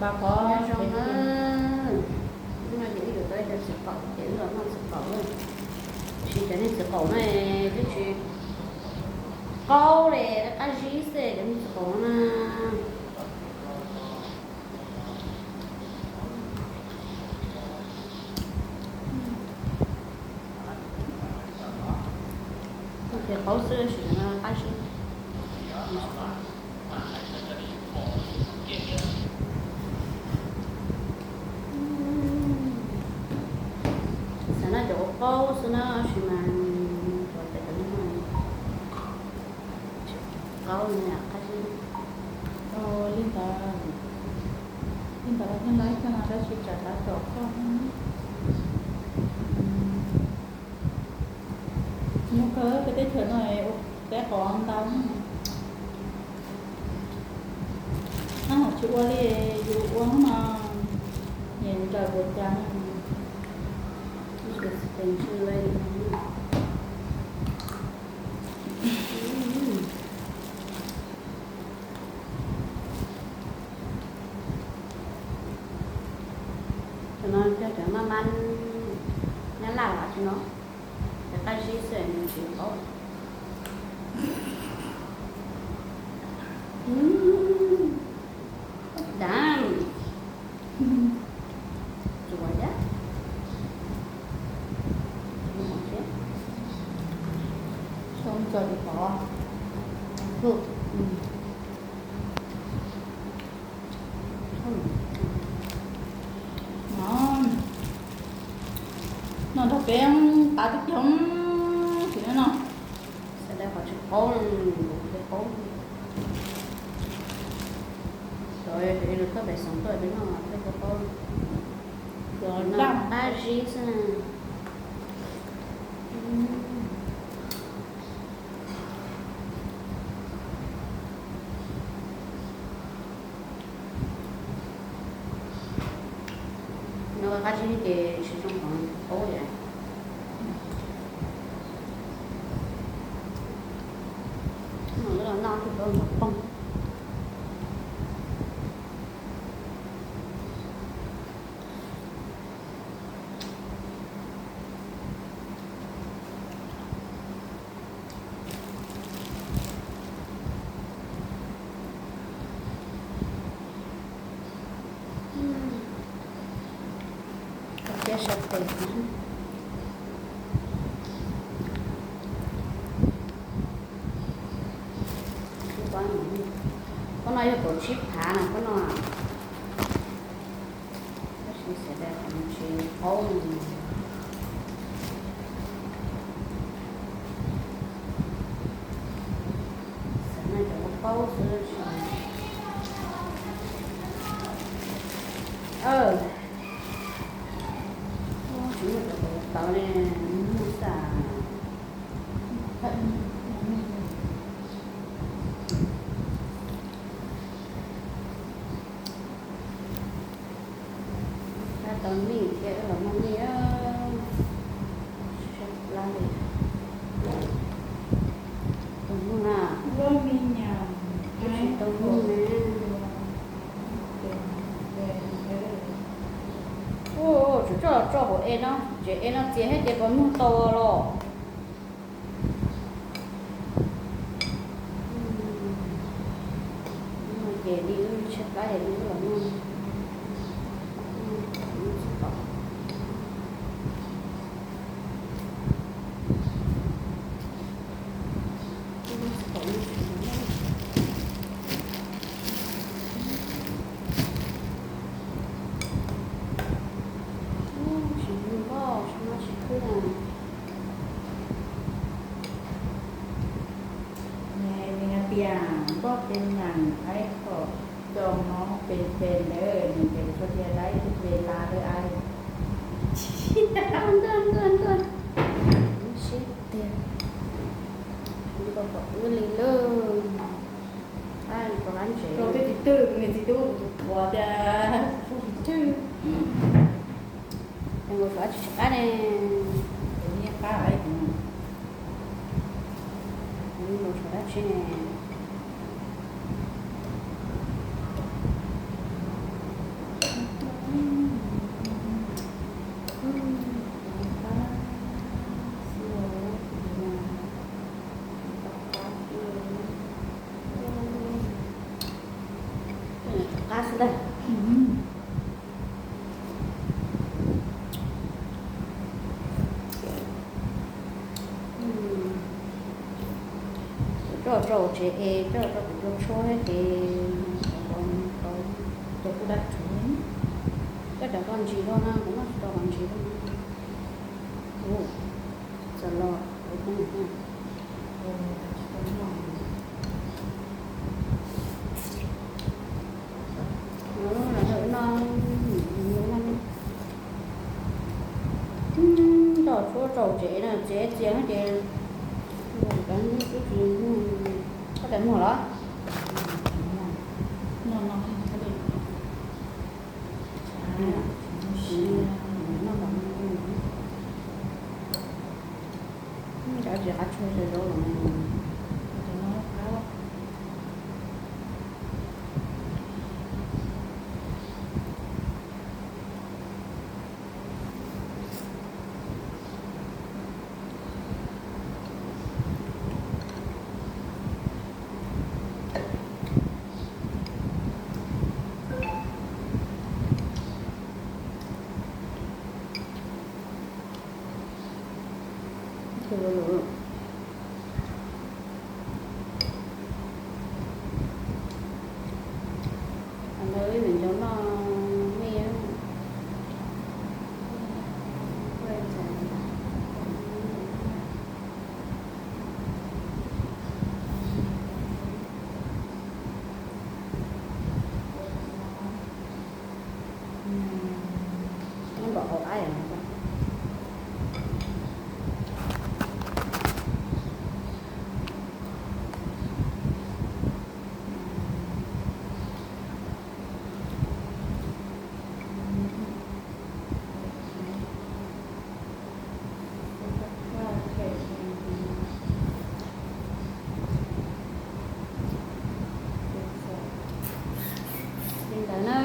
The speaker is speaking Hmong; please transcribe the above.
Qhov zoo na, no ces wb yuav tau ib co txiv qaum ces wb los noj txiv qaum. Tab sis cov niag txiv qaum no twb tsis qaub li, qab zib xwb cov niag txiv qaum no na. Ces qaub xwb tab sis no qab zib. Xav noj cov qaub qaub xwb na, tab sis mas cov pem cov no tsis qaub li, qab zib. Li ntawd, li ntawd los yeej laib kawg no, tab sis tsam kav tom koj. Nyuaj kawg peb teb chaws no ua teb qos ntau. Ab, tsis ua li yus ua no, niam nrawm puas cas. Cov no cov maj maj nyab laj los tsis no, cov qab zib xwb nws tsis qaub. Dam, tsuas thiab. Zoo txog tus qhov hwj. No nrog peb tav tib cog tim no no. Xav tias qhov tsis qaub, qhov tsis qaub. Cov lus thoj pem xeev tuaj peb noj thiaj qaub qaub. Cov no qab zib xwb. No qab zib ces tsis zoo qhov qaub li. No los noj tug rau nrov poog. Thiab sab tes. Koj no yog kaum tsib phav no koj no. Tab sis xav tias qhov no tsis qaub li. Xav noj cov qaub qaub xwb. Tsis muaj cov qaub tawv ne, muaj xwb. Tab tau mij thiab los muaj mij. Sab plab li. Tus muag na. Tus muag na. Ua, tsum coj los tso hauv ev no, tseem ev no txias thiab ces puas muag tau los. Ces li wb tshaib plab ces li wb los noj. Tsis muaj, tsis muaj tsis khwb na. Ngày, ngày tiang có tin nhắn ấy có cho nó bên bên đấy, mình để cho dia đấy, về ta với ai. Sib tiag, koj kom wb li lawm. Rau peb tiv twj, nws txiv tub tus qhuav tias tiv twj. Nkaus suav tsis qab ne. Nkaus suav dab tsi ne. Qab xwb ntag. Coj rau tsev es coj rau kuv cua tshuab thiab ces cov kuv dab tsuv, coj cov qos ntsis rau na, kuv noj tsis tau qos ntsis rau. Ua, txawm los kuv pheej no, no, no, no, toj tshuab rau tsev na, tsev txias no ces cov twb tsis, koj tais muag los? No, no, no, no. Cov tsis qab tshuab sawv zaub los. Ntawd ib vim ncaus noj me. Nyob nkaum hauv qab. Li ntawd na,